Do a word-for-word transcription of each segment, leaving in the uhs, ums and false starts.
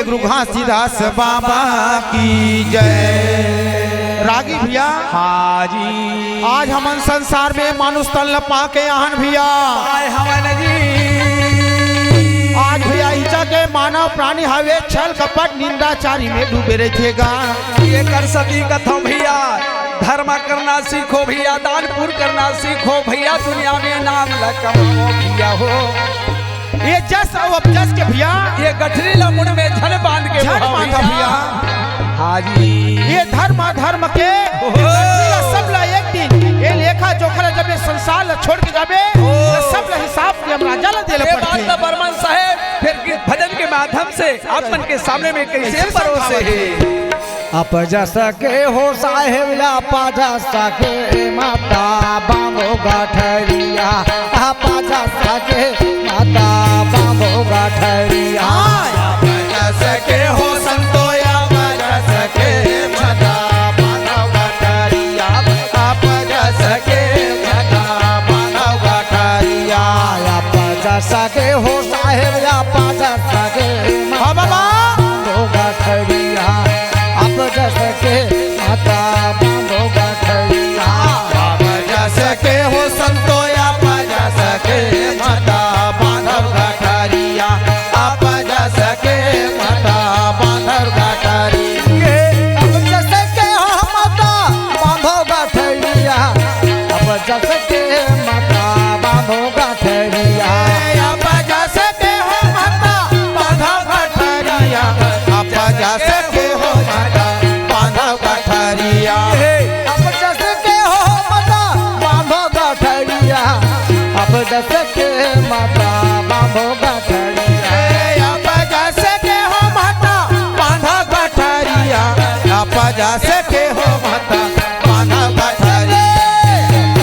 गुरु घासीदास बाबा की जय। रागी भैया, हाँ जी। आज हमन संसार में मानुष तन ल पाके आहन भैया। आय हवन जी। आज भैया इहिचा के मानव प्राणी हवे छल कपट निंदाचारी में डूबे रहिथे गा। ये कर सती कथौं भैया, धर्म करना सीखो भैया, दान पुण्य करना सीखो भैया, दुनिया में नाम ल कमाओ भैया हो। ये जस अउ अपजस के भैया। ये गठरी ला मुड़ में झन बांध के झन बहाओ बांधा भैया। भैया। हाँ जी। ये धर्म अधर्म के ओहो। गठरी ला सब ला एक दिन, ये लेखा जोखा ला जब ये संसार ला छोड़ के जाबे, ओहो। तो सब ला हिसाब यमराजा ला देला ये बात पड़थे। तो बर्मन साहेब फिर कि भजन के माध्यम से आप मन के सामने में कैसे कैसे परोसे समझावत हे? हे? अपजस के हो साहेब, अपजस के माता बांधो गठरिया, अपजस के माता बांधो गठरिया। अपजस के हो संतो, अपजस के माता बांधो गठरिया, अपजस के माता बांधो गठरिया। अपजस के हो साहेब, अपजस के हाँ बाबा। बांधो गठरिया, अपजस के माता बांधो गठरिया। अपजस के हो संतो, अपजस के माता बांधो गठरिया, अपजस के माता बांधो गठरिया। अपजस के हो माता बांधो गठरिया, अपजस के माता बांधो गठरिया। अपजस के हो माता बांधो गठरिया, अपजस के हो माता बांधो गठरिया। अपजस के हो माता बांधो गठरिया, अपजस के माता बांधो गठरिया। अपजस के हो माता बांधो गठरिया, अपजस के हो माता बांधो गठरिया।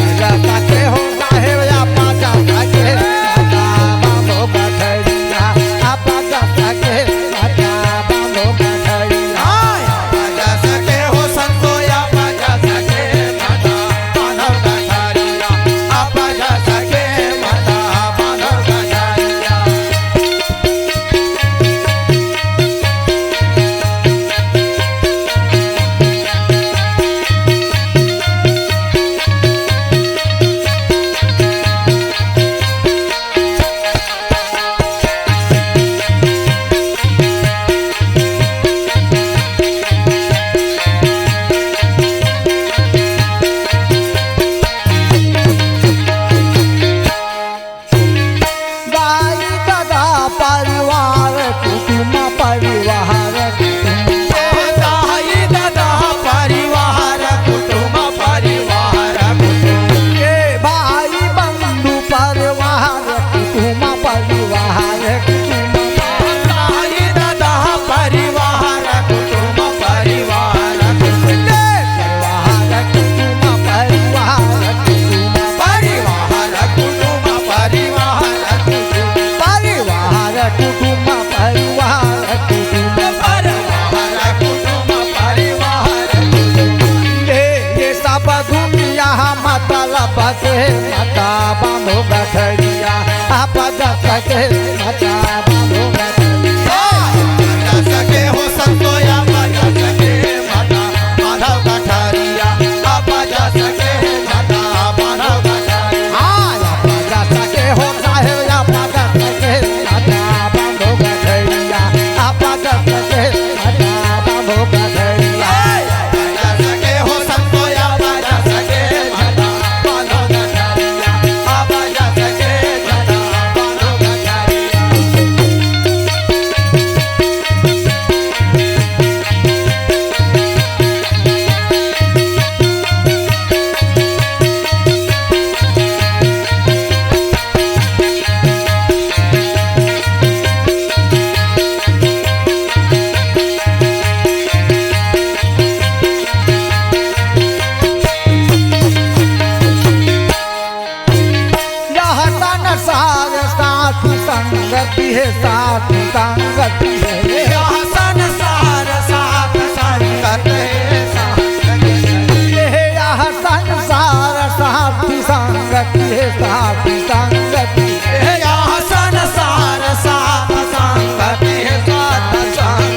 अपजस के हो साहेब, अपजस के माता बांधो गठरिया, अपजस के माता बांधो गठरिया। हाँ, अपजस के हो संतो, अपजस के माता बांधो गठरिया, अपजस के माता बांधो गठरिया। दाई ददा परिवार कुटुम परिवार कुटुम। दाई ददा परिवार कुटुम परिवार कुटुम। ए भाई बंधु परिवार कुटुम परिवार कुटुम। दाई ददा परिवार कुटुम परिवार कुटुम। ए परिवार कुटुम परिवार कुटुम। परिवार कुटुम परिवार कुटुम। परिवार कुटुम परिवार कुटुम। परिवार कुटुम परिवार कुटुम। ये, ये सब दुनिया मतलब से माता बांधो गठरिया, अपजस के माता बांधो गठरिया। अपजस के हो संतो, अपजस के माता बांधो गठरिया, अपजस के हो माता बांधो गठरिया। हाँ, अपजस के हो साहेब, अपजस के माता बांधो गठरिया, अपजस के माता बांधो गठरिया। यह संसार साथ संगति है, साथ संगति है। यह संसार साथ संगति है, साथ संगति है। यह संसार साथ संगति है, साथ संगति है। यह संसार साथ संगति है, साथ संगति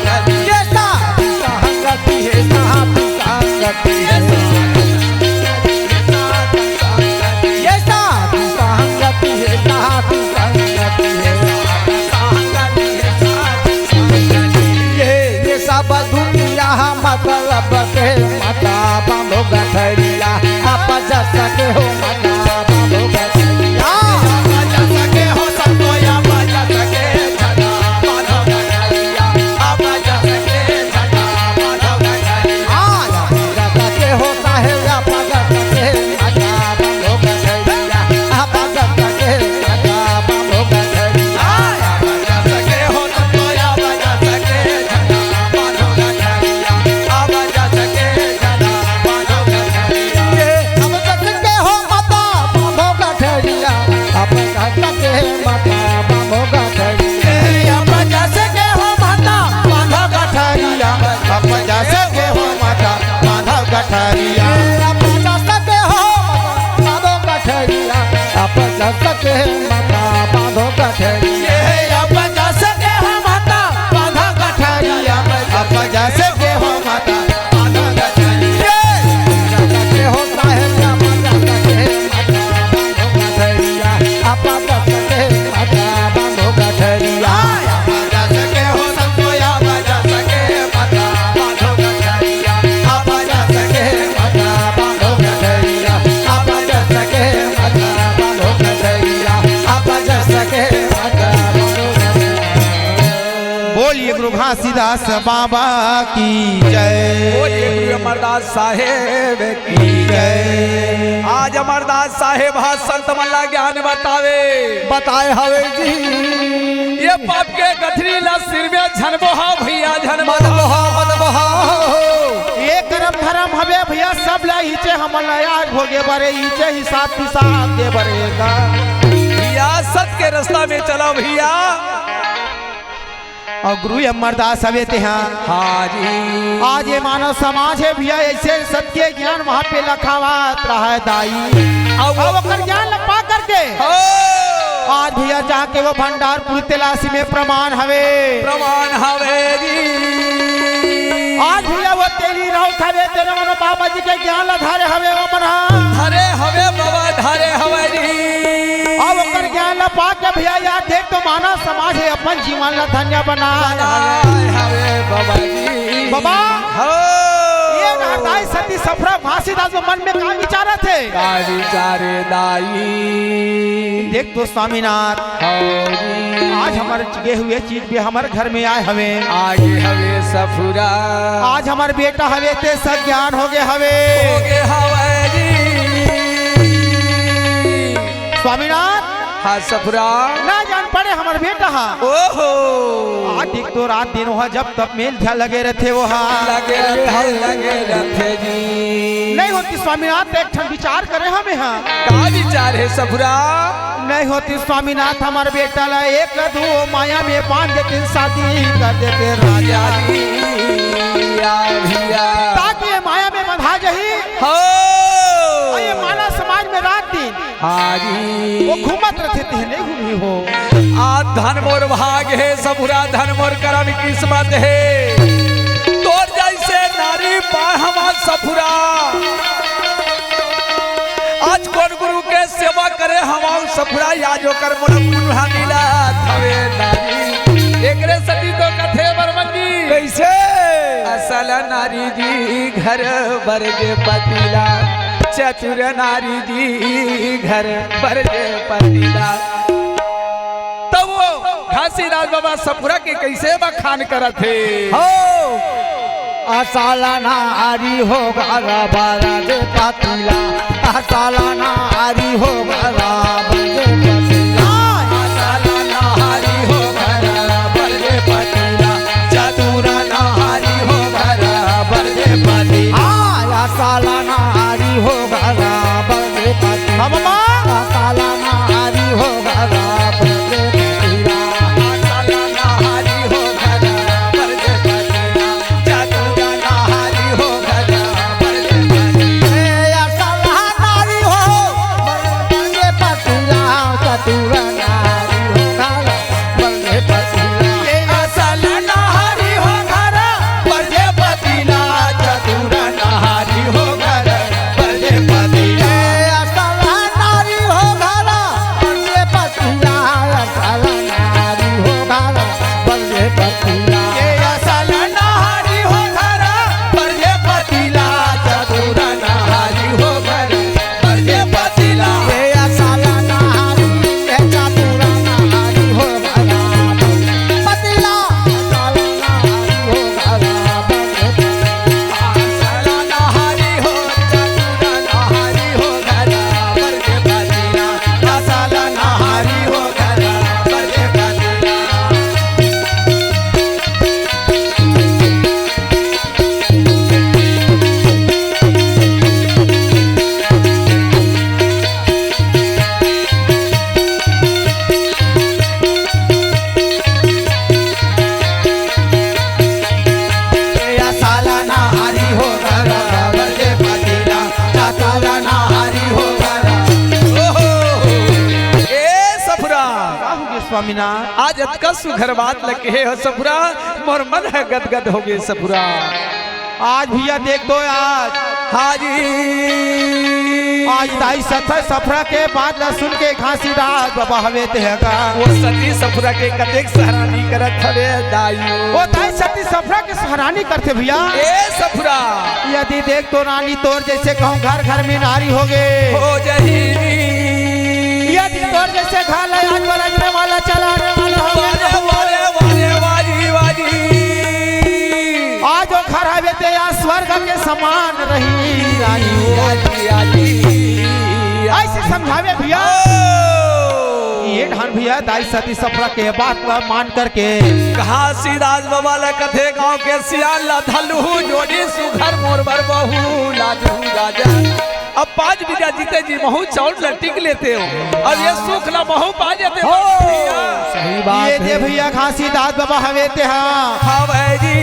जस के हो माता बांधो गठरिया। जस के हो साहेब, जस के माता बांधो गठरिया। जस के माता बांधो गठरिया। बोलिए गुरु घासीदास बाबा की जय। बोलिए गुरु अमरदास साहेब की जय। आज अमरदास साहेब हा संत मन ला ज्ञान बतावे। बताए हवे जी। ये पाप के गठरी ला सिर में झन बोहा भैया, झन बोहा। ये करम धरम हवे भैया, सब ला इचे हमन ला याद भोगे बरे, इचे हिसाब किताब दे बरे का। भैया सत के रास्ता में चला भैया। अउ गुरु अमरदास हवे तेहा। हाँ जी। आज ये मानव समाज हे भैया, ऐसे सत्य ज्ञान वहाँ पे लखावत रहा है दाई। अब अब ओकर ज्ञान ला पा करके हो। आज भैया जाके वो भंडारपुर तेलासी में प्रमाण हवे। प्रमाण हवे जी। आज भैया वो तेली राउत हवे, तेरे मनो बाबा जी के ज्ञान ला धारे हवे वो मन हा। धारे हवे बाबा, धारे हवे जी। अब ओकर ज्ञान ला पा के भैया याद देख तो मानव समाज हे अपन जीवन ला धन्य बना। बनाए हवे बाबा जी। बाबा, हो। ये रहताई सती सफरा घासीदास के मन में का विचारत हे? का विचारे दाई? देख तो स्वामीनाथ, हो जी। आज हमर गे हुए चीज भी हमर घर में आए हवे। आगे हवे सफुरा। आज हमर बेटा हवे ते सब ज्ञान हो गे हवे। हो गे हवे जी। स्वामीनाथ। हाँ सफुरा। ना जान पड़े हमर बेटा हा। ओहो। आज देख तो रात दिन वहाँ जब तब मेल झा लगे रहते वो हा। लगे रहते, लगे रहते जी। नहीं होती स्वामीनाथ, एक ठन विचार करे हमें हा। का विचार हे सफुरा? नहीं होती स्वामीनाथ, हमर बेटा ला एक दू माया में बांध देते, शादी कर देते राजा। या भैया। ताकि ये माया में बंधा जही। हो। अउ ये मानव समाज में रात दिन हारी। वो घूमत रथे, तेह नहीं घूमी हो। आ धन मोर भाग हे सफुरा, धन मोर करम किस्मत हे। तोर जैसे नारी पाए हमार सफुरा। आज कोन गुरु के सेवा करे हमार सफुरा, आज ओकर मोला पुनः मिलत हवे नारी। एकरे सती तो कथे बर्मन जी। कैसे? असल नारी जी घर बर जे पतीला, चतुर नारी जी घर बर जे पतीला। तब वो घासीदास बाबा सफुरा के कैसे बखान करत हे? हो। असल नारी हो घर बर जे पतीला, असल नारी हो घर बर जे पतीला। असल नारी हो घर बर जे पतीला, चतुर नारी हो घर बर जे पतीला। हाँ, असल नारी हो घर बर जे पतीला। हाँ, बाबा। असल नारी हो घर बर जे पतीला। असल नारी हो घर बर जे पतीला। चतुर नारी हो घर बर जे पतीला। ए, असल नारी हो स्वामीनाथ। आज अतका सुघर बात ल कहे हो सपुरा, मोर मन ह गदगद हो गे सपुरा। आज भैया देख तो आज। हाँ जी। आज दाई सती सफरा के बात ल सुन के घासीदास बाबा हवे ते ह गा। वो सती सफरा के कतेक सराहना करत हवे दाई। वो दाई सती सफरा के सराहना करथे भैया। ए सफरा। यदि देख तो रानी तोर जैसे कहूँ घर घर में नारी हो गे। हो जही। यदि तोर जैसे घर ले आज बरसने वाला चलाने वाला हो गे। वारे, वारे, वारे, वाजी, वाजी। आज वो घर हवे ते या स्वर्ग के समान रही रानी हो। आजी, आजी। ऐसे समझावे भैया। ओ। ये ढान भैया दाई सती सफरा के बात ला मान करके। घासीदास बाबा ला कथे गाँव के सियान ला धलहू जोड़ी सुघर मोर बर बहू लाजू राजा। अब पाँच बीघा जीते जी महू चाउर ला टिक लेते हो। अब ये सुख ला महू पा जाते हो। हो। भैया। सही बात ये दे है। भैया घासीदास बाबा हवे ते हा। हाँ भाई जी।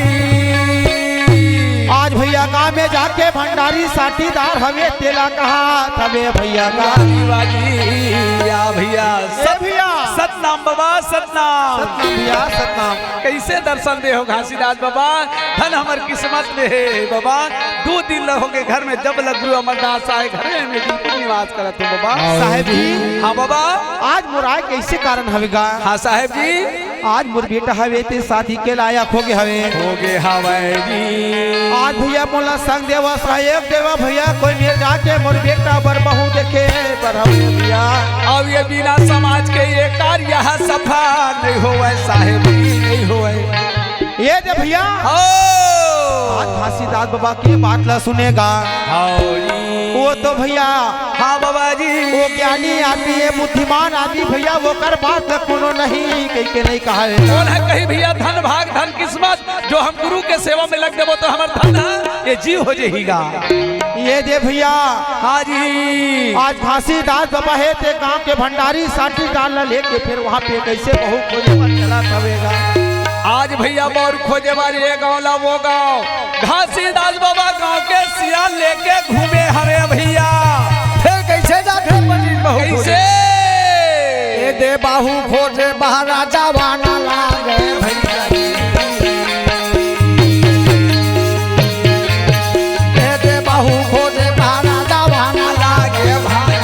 आज भैया गाँव में जाके भंडारी साटीदार हवे तेला कहा तबे भैया का। वाजी, वाजी, या भैया। ए सत-, भैया। सतनाम बाबा, सतनाम। सतनाम भैया, सतनाम। कैसे दर्शन दे हो घासीदास बाबा? धन हमर किस्मत में हे बाबा। दू दिन ल हो गे घर में, जब लग गुरु अमरदास आए घर में बिल्कुल निवास करत हो बाबा। साहेब जी। हाँ बाबा। आज मोर आए कैसे कारण हवे गा? हाँ साहेब जी। आज मोर बेटा हवे ते शादी के लायक हो गे हवे। हो गे हवे जी। आज भैया मोला संग देवा, सहयोग देवा भैया, कोई मेर जाके मोर बेटा बर बहू देखे बर हवे भैया। अब ये बिना समाज के ये कार्य ह सफल नहीं होवे साहेब जी, नहीं होवे। ये दे भैया। हो। आज घासीदास बाबा के बात ला सुनेगा। हाँ जी। वो तो भैया। हाँ बाबा जी। वो ज्ञानी आदमी है, बुद्धिमान आदमी भैया, वो कर बात ला कोनो नहीं, कही के नहीं कहा है। कौन है कही भैया, धन भाग धन किस्मत, जो हम गुरु के सेवा में लग देबो तो हमर धन है, ये जीव हो जहीगा। ये दे भैया। हाँ जी। आज घासीदास बाबा हे ते गांव के भंडारी साटीदार ला लेके फिर वहां पे कैसे बहू खोजे बर चला तबेगा। आज भैया बहू खोजे बर ये गांव ला वो गांव, घासीदास बाबा गांव के सियान लेके घूमे हवे भैया। फिर कैसे जाथे पंडित बहू कैसे? खोजे? ए दे बहू खोजे महाराजा वाना लागे भैया। ए दे बहू खोजे महाराजा वाना लागे भाई।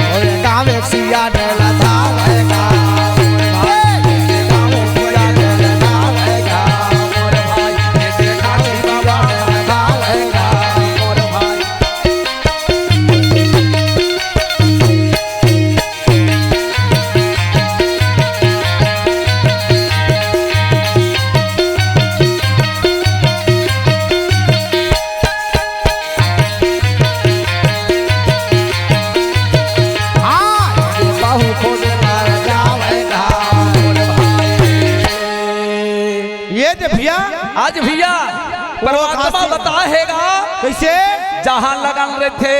ओए गावे सिया ने लधावेगा। ये दे भैया। आज भैया, वो परमात्मा घासी बताहेगा। कैसे? जहाँ लगन रहथे,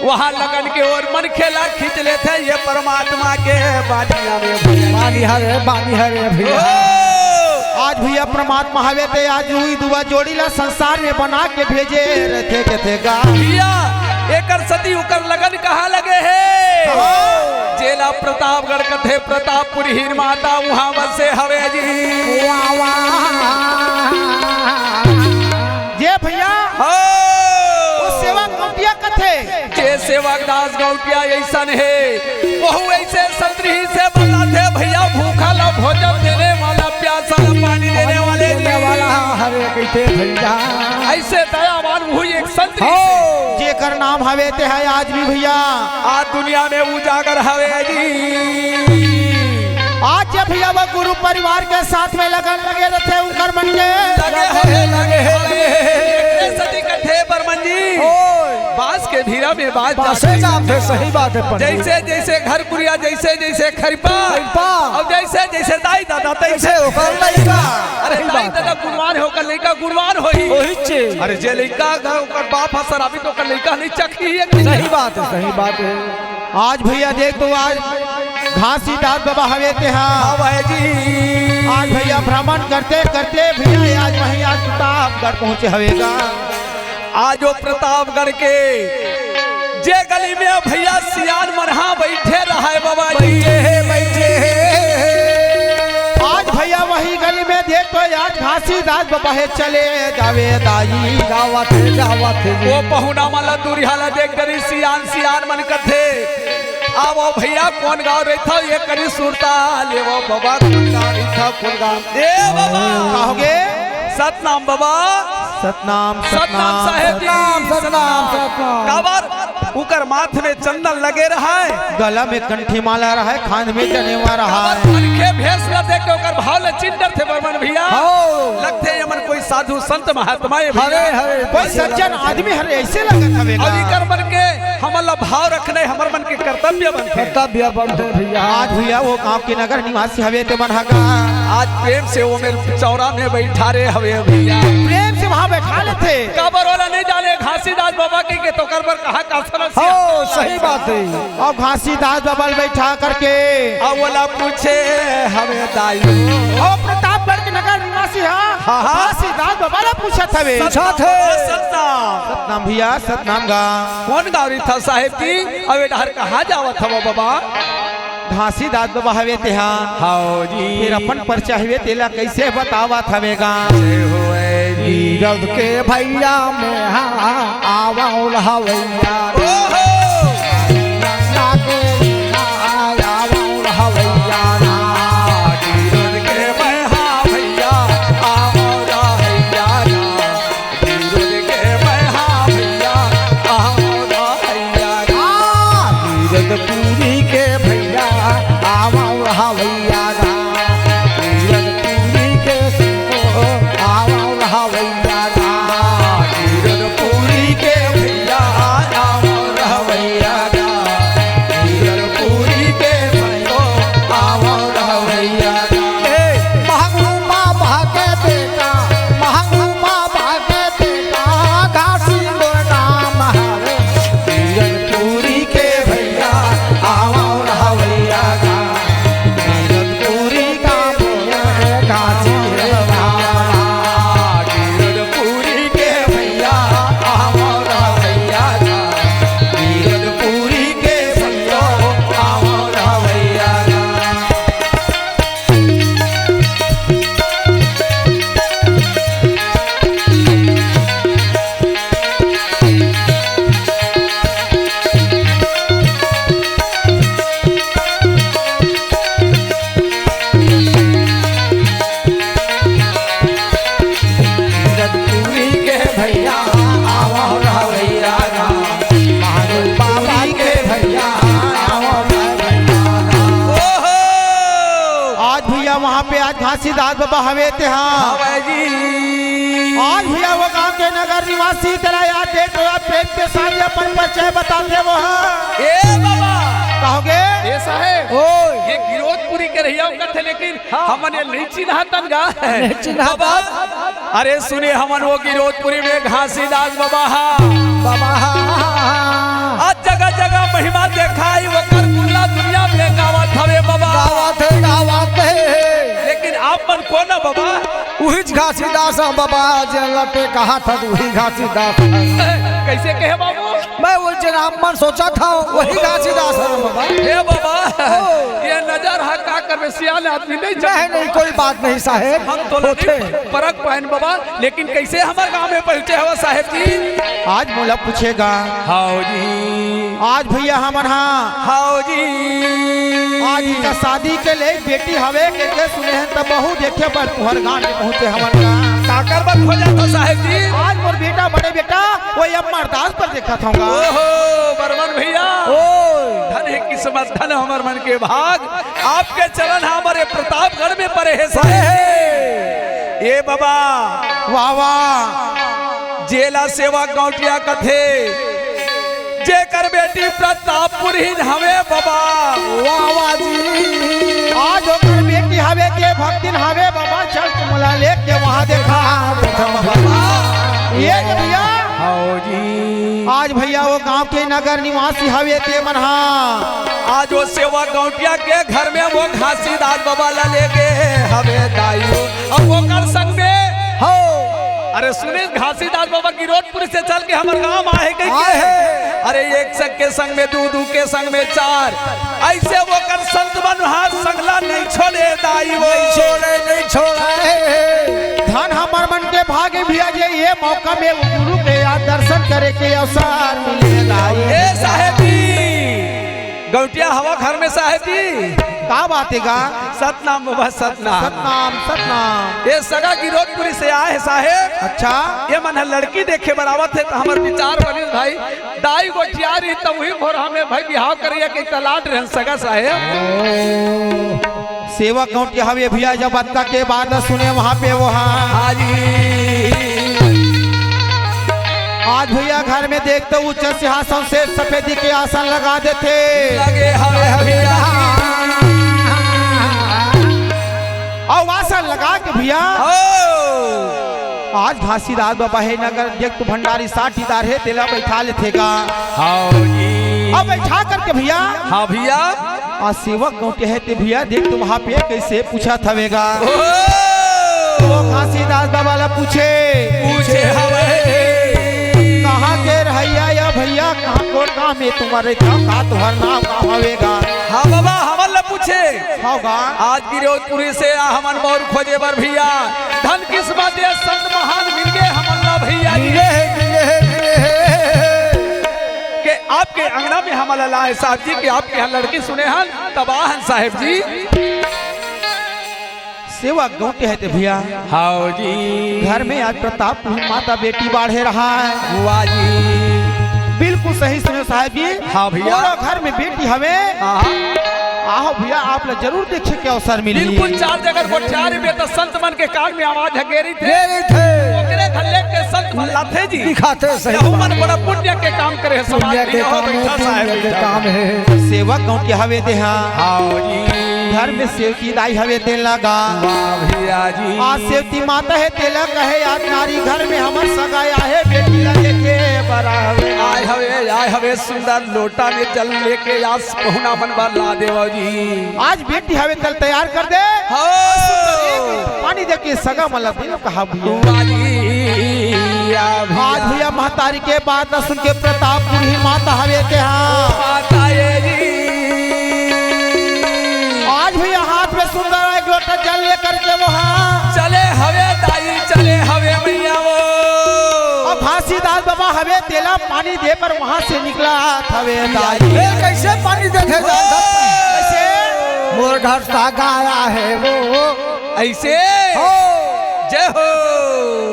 वहाँ लगन के ओर मनखे ला खींच लेथे, ये परमात्मा के बानी हवे भैया। बानी हरे, बानी हरे भैया। ओ! आज भैया परमात्मा हवे ते आज उही दुआ जोड़ी ला संसार में बना के भेजे रहथे, कथे गा। भैया, एकर सती उकर लगन कहाँ लगे हे? हाँ। जेला प्रतापगढ़ कथे, प्रतापपुर हीन माता उहाँ बसे हवे जी। वाह, वाह। जे भैया, हो। वो सेवा गौटिया कथे। जे सेवक दास गौटिया अइसन हे, वहू अइसे संत रिहिसे बताथे भैया, भूखा ला भोजन देने वाला, प्यासा ला पानी देने वाले देने जी। वाला हरे कहिथे भैया। अइसे दयावान वहू एक संत रिहिसे। हो। जेकर नाम हवे ते हे आज भी भैया। आज दुनिया में उजागर हवे जी। आज जे भैया वो गुरु परिवार के साथ में लगन लगे रहथे, उनकर मन के लगे हे, लगे हे, लगे हे। एकरे सेती कथे बरमन जी। ओए। बांस के भीरा में बांस बांसे जाथे। जाथे, सही बात है पंडित। जैसे, जैसे घर कुरिया, जैसे, जैसे खरिपा। खरिपा। अउ जैसे, जैसे दाई ददा, तैसे तैसे ओकर लइका। अरे सही दाई बात ददा है। गुणवान हे, ओकर लइका गुणवान होही। ओही चीज। अरे जे लइका गा, ओकर बाप ह शराबी तो ओकर लइका नहीं चखही एक दिन। सही बात है, सही बात है। आज भैया देख तो आज घासीदास बाबा हवे ते हा। हाँ भाई जी। आज भैया भ्रमण करते करते भैया आज वहीं आज प्रतापगढ़ पहुँचे हवे गा। आज वो प्रतापगढ़ के ये गली में भैया सियान मन हा बइठे रहय बाबा जी। बइठे हे, बइठे हे। आज भैया वही गली में देख तो आज घासीदास बाबा हे चले जावे दाई। जावत हे, जावत हे जी। वो पहुना मन ला दूरिहा ला देख डरी सियान, सियान मन कथे, "आवो भैया, कोन गाँव रहिथव, ये करी सुरता लेवो बाबा, कोन गाँव रहिथव, कोन गाँव?" ए बाबा। का होगे? सतनाम बाबा। सतनाम, सतनाम सतनाम, साहेब जी। सतनाम, सतनाम, सतनाम। काबर उकर माथ में चंदन लगे रहय। गला में कंठी माला रहय, कान में जनेवा रहय। काबर मनखे भेष ल देख के ओकर भाव ल चिन्ह डरथे बरमन भैया। हव। लगथे ये मन कोई साधु संत महात्मा हे भैया। हवे, हवे। कोई सज्जन आदमी हरे अइसे लगत हवे अउ गा। इकर मन के हमन ल भाव रखना हे, हमर मन के कर्तव्य बनथे। कर्तव्य बनथे भैया। आज भैया वो गाँव के नगर निवासी हवे ते मन ह गा। आज प्रेम से वो मेर चौरा में बइठारे हवे भैया। प्रेम से वहाँ बइठा लेथे। काबर ओला नइ जाने घासीदास बाबा के, के तोकर बर कहाँ का सरस हे। हव, सही बात हे। अउ घासीदास बाबा ल बइठा करके अउ ओला पूछे हवे दाई। अउ प्रतापगढ़ के नगर निवासी हा। हाँ, हाँ। घासीदास बाबा ल पूछत हवे। सतनाम, सतनाम। सतनाम भैया, सतनाम गा। कोन गाँव रहिथव साहेब जी? अउ ए डहर कहाँ जावत हव बाबा? घासीदास बाबा हवे तेहा। हव जी। फेर अपन परिचय हवे तेला कइसे बतावत हवे गा? जय हो ए जी। गिरद के भैया में हा आवल हवैया। ओहो। गंगा के आवल हवैया ना। गिरद के भैया, भैया, आवल हवैया ना। गिरद के भैया, भैया, आवल हवैया ना। गिरदपुरी के भैया, आवल हवैया ना। गिरदपुरी के संतो, आवल हवैया ना। गिरदपुरी के भैया, आवल हवैया ना। गिरदपुरी के संतो, आवल हवैया ना। ए, महंगू बाबा के बेटा, महंगू बाबा के बेटा, घासी मोर नाम हवे। गिरदपुरी के भैया, आवल हवैया ना। गिरदपुरी का मोर घासी रे बाबा। गिरदपुरी के भैया, आवल हवैया ना। गिरदपुरी के संतो, आवल हवैया ना। गिरदपुरी के भैया, आवो रहवैया ना। महादेव बाबा के भैया, आवो रहवैया ना। ओहो! आज भैया वहाँ पे आज घासीदास बाबा हवे तेहा। हवे जी। आज भैया वो गांव के नगर निवासी तेला याद देत हो, प्रेम के साथ अपन परिचय बताते वो ह। ए बाबा। कहोगे? ए साहेब। ओए। ये गिरौदपुरी के रहिया कथे, लेकिन हाँ। हमन ये नहीं चिन्हातन गा। नहीं चिन्हातन। बाबा, अरे सुने, हमन वो गिरौदपुरी में घासीदास बाबा हा। बाबा हा। आज जगह जगह महिमा देखाई, ओकर गुल्ला दुनिया में गावत हवे बाबा। गावत हे, गावत हे। लेकिन आप मन कोन बाबा? उहीच घासीदास हा बाबा, जे लटे कहा था, उही घासीदास हा। कैसे कहे बाबू? मैं वो जेन आप मन सोचा था, वही घासीदास हा बाबा। हे बाबा, ओ। ये नजर हा का करबे, सियान आदमी नहीं नहीं, जानता। नहीं, कोई बात नहीं साहेब। हम तो होथे। नहीं परख पाएन बाबा, लेकिन कैसे हमर गांव में पहुंचे हवा साहेब जी? आज मोला पूछेगा। हाओ जी। आज भैया हमन हा। हाओ जी। आज इनका शादी के लिए बेटी हवे के, के सुने हैं तब बहू देखे बर तुहर गांव में पहुंचे हमन का। काकर बर खोजा था साहेब जी? आज मोर बेटा, बड़े बेटा, वो अमरदास पर देखा था। ओहो, बर्मन भैया। ओ। धन हे किस्मत, धन हमर मन के भाग। आपके चरण हमरे प्रतापगढ़ में परे हे साहेब। ए बाबा, वाह, वाह। जेला सेवा गौटिया कथे, जेकर बेटी प्रतापपुर ही हवे बाबा। वाह, वाह जी। आज ओकर बेटी हवे के भक्तिन हवे बाबा, चल तुमला लेके वहाँ देखा। बाबा। ये भैया। हाओ जी। आज भैया वो गांव के नगर निवासी हवे ते मन हा। आज वो सेवा गौटिया के घर में वो घासीदास बाबा ला लेगे हवे दाई। अब ओकर संग में हो। अरे सुनील, घासीदास बाबा गिरौदपुर से चल के हमर गांव आहे कहि के। आहे। अरे एक संग के संग में दू, दू के संग में चार, अइसे ओकर संत मन ह संग ला नइ छोड़े दाई वो। नइ छोड़े, नइ छोड़े। धन हमर मन के भागे भइया जे ये मौका में वो गुरु के यार दर्शन करे के अवसर मिले दाई। ए साहेब जी, गौटिया हवा घर में साहेब जी। का बात हे गा? सतनाम बाबा, सतनाम। सतनाम, सतनाम। ये सगा गिरौदपुरी से आए हे साहेब। अच्छा। ये मन ह लड़की देखे बर आवत हे, त हमर विचार बनिस भाई, दाई गोठिया रही त उही भोर हमें भाई बिहाव करइया के तलाट रहन सगा साहेब। सेवक गौटिया हवे भइया, जब अतका के बात सुने वहाँ पे वो हाँ। हाँ जी। आज भइया घर में देख तो ऊंचा सिंहासन से सफेदी के आसन लगा देथे। लगे हवे भइया। अउ आसन लगा के भइया हो। आज घासीदास बाबा हे नगर देख तो भंडारी साठीदार हे, तेला बइठा लेथे गा। हाँ जी। अब बइठा करके भइया। हाँ भइया। आज सेवक गौटिया हे ते भइया देख तो वहाँ पे कइसे पूछत हवे गा। ओ। तो घासीदास बाबा ला पूछे। पूछे हवे। कहाँ के रहइया या भइया, कहाँ कोन गाँव में तुमन रहिथव, का तुँहर नाम का हवे गा? हाँ बाबा, हमन ला पूछे। हव गा। आज गिरौदपुरी से आ हमन मौर खोजे बर भइया। धन किस्मत ये संत महान मिल गे हमन ला भइया जी। मिले हे, मिले हे, मिले हे। के आपके अंगना में हमन ला लाए साहब जी, के आपके यहाँ लड़की सुने हन, तब आहन साहेब जी। सेवक गौटिया हे ते भइया। हाँ जी। घर में आज प्रतापपुरी माता बेटी बाढ़े रहय। वाह जी। बिल्कुल सही सुने साहेब जी। हाँ भइया। मोरो घर में बेटी हवे। हाँ। आहो भइया, आप ला जरूर देखे के अवसर मिलही। बिल्कुल चार जगह गोठियारी में त संत मन के कान में आवाज ह गे रहिथे। गे रहिथे। ओकरे घर ले के संत मन लाथे जी। दिखाथे सही। यहू मन बड़ा पुण्य के काम करे हे समाज पुण्य के में। हो काम हे, बइठा पुण्य साहेब के बइठा। काम हे। सेवक गौटिया हवे ते हा। हाँ जी। घर में सेवकी दाई हवे तेन ला गा। वाह भइया जी। आज सेवकी माता हे तेला कहे, आज नारी घर में हमर सगा आए हे, बेटी ला देखे बर आए हवे। आए हवे, आए हवे सुंदर लोटा में जल लेके आज पहुना मन बर ला देवव जी। आज बेटी हवे तेला तैयार कर दे। हाँ। पानी देके सगा मन ला दे कहा भइया। वाह जी, या भइया। आज भइया महतारी के बात ला सुन के प्रतापपुरी माता हवे ते हा। माता ये जी। आज भइया हाथ में सुंदर एक लोटा जल लेकर के वो हा। चले हवे दाई, चले हवे मइया वो। अब घासीदास बाबा हवे तेला पानी दे बर वहाँ से निकलत हवे दाई। फेर कइसे पानी देथे ओ। दादा? कइसे? मोर घर सगा आए हे वो। अइसे? हो। जय हो।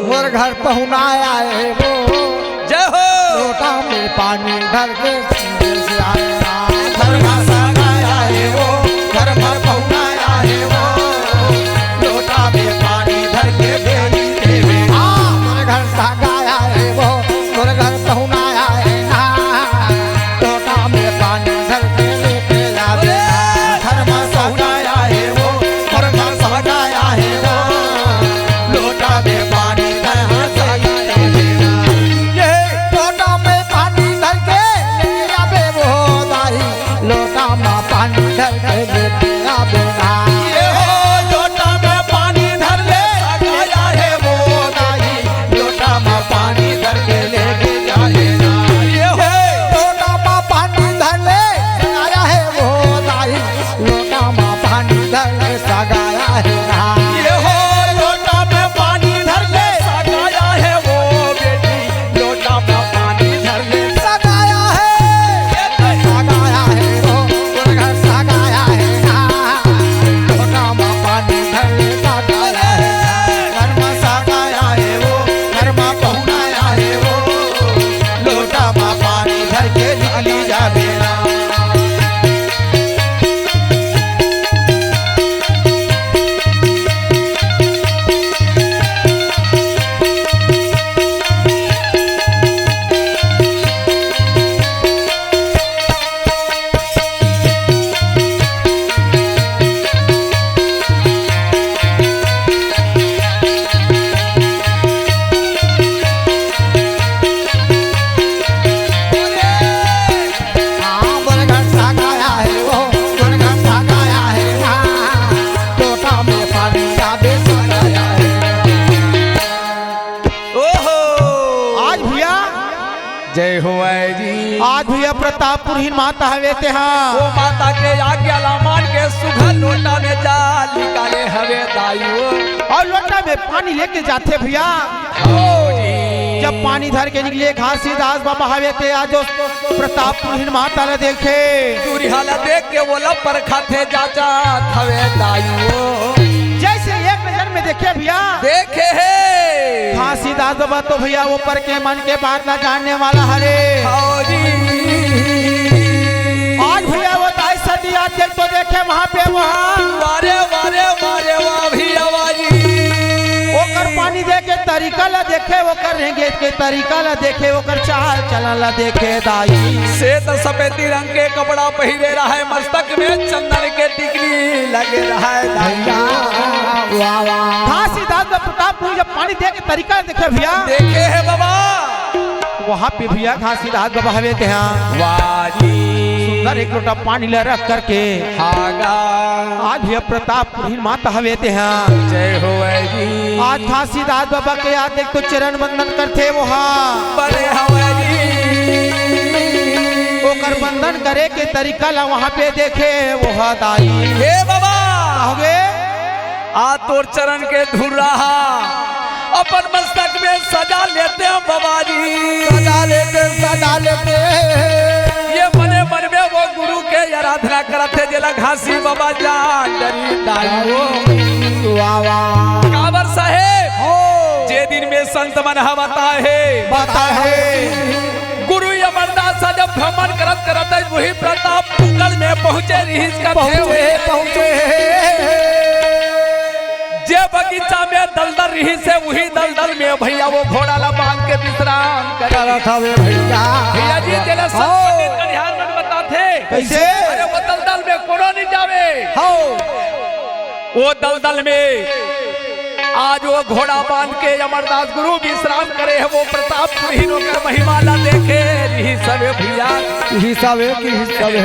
मोर घर पहुना आए हे वो। जय हो। लोटा में पानी धर के घर में सगा आए हे वो। घर में पहुना आए हे वो। लोटा में पानी धर के बेटी देवे। हाँ, मोर घर सगा आए हे वो। मोर घर पहुना आए हे ना। लोटा में पानी धर के लेके आवे। घर में पहुना आए हे वो। घर में पहुना आए हे वो। लोटा में पानी धर के लेके आवे। ये लोटा में पानी धर के लेके आवे। आज भैया प्रतापपुरहीन माता हवे तेहा। वो माता के आज्ञा ला मान के सुघर लोटा में जल निकाले हवे दाई वो। अउ लोटा में पानी लेके जाथे भैया। हव जी। जब पानी धर के निकले घासीदास बाबा हवे ते आज जो प्रतापपुरहीन माता ला देखे। दूरिहा ला देख के ओला परखथे जांचत हवे दाई वो। जइसे एक नजर में देखे भैया। देखे हे। घासीदास बाबा तो भैया ऊपर के मन के बात ला जानने वाला हरे। हव जी। आज भैया वो दाई सती आज देख तो देखे वहाँ पे वहाँ। वारे, वारे, वारे, वाह भैया, वाह जी। ओकर पानी दे के तरीका ला देखे, ओकर रेंगे के तरीका ला देखे, ओकर चाल चलन ला देखे दाई। श्वेत सफेदी रंग के कपड़ा पहिरे रहय, मस्तक में चंदन के टिकली लगे रहय दाई। भैया, वाह, वाह। घासीदास बाबा प्रतापपुर जब पानी दे के तरीका देखे भैया। देखे हे बाबा। वहाँ पे भैया घासीदास बाबा हवे तेहा। वाह जी। सुंदर एक लोटा पानी ला रख करके। हागा। आज भैया प्रतापपुरहीन माता हवे तेहा। जय हो जी। आज घासीदास बाबा के आज देख तो चरण वंदन करथे वहाँ। बने हवे जी। ओकर वंदन करे के तरीका ला वहाँ पे देखे वहाँ दाई। हे बाबा। कहोगे? आ तोर चरण के धुर्रा हा अपन मस्तक में सजा लेते हैं बाबा जी। सजा लेते, सजा लेते। ये मने मन में वो गुरु के आराधना करत हे, जेला घासी बाबा जान डरी दाई हो। वाह, वाह। काबर साहेब, हो। जे दिन में संत मन ह बताए हे। बताए हे। गुरु अमरदास ह जब भ्रमण करत करत उही प्रतापगढ़ में पहुंचे रिहिस कथे पहुंचे, हुई। पहुंचे। जे बगीचा में दलदल रिहिस हे, उही दलदल में भैया वो घोड़ा ला बांध के विश्राम करे। करत हवे भैया। भैया जी, तेला सब हो। पंडित कनिहार मन बताथे। कैसे? अरे वो दलदल में कोनो नहीं जावे। हो। वो दलदल में आज वो घोड़ा बांध के अमरदास गुरु विश्राम करे हे, वो प्रतापपुरहीन ओकर महिमा ला देखे रिहिस हवे भैया। रिहिस हवे कि रिहिस हवे।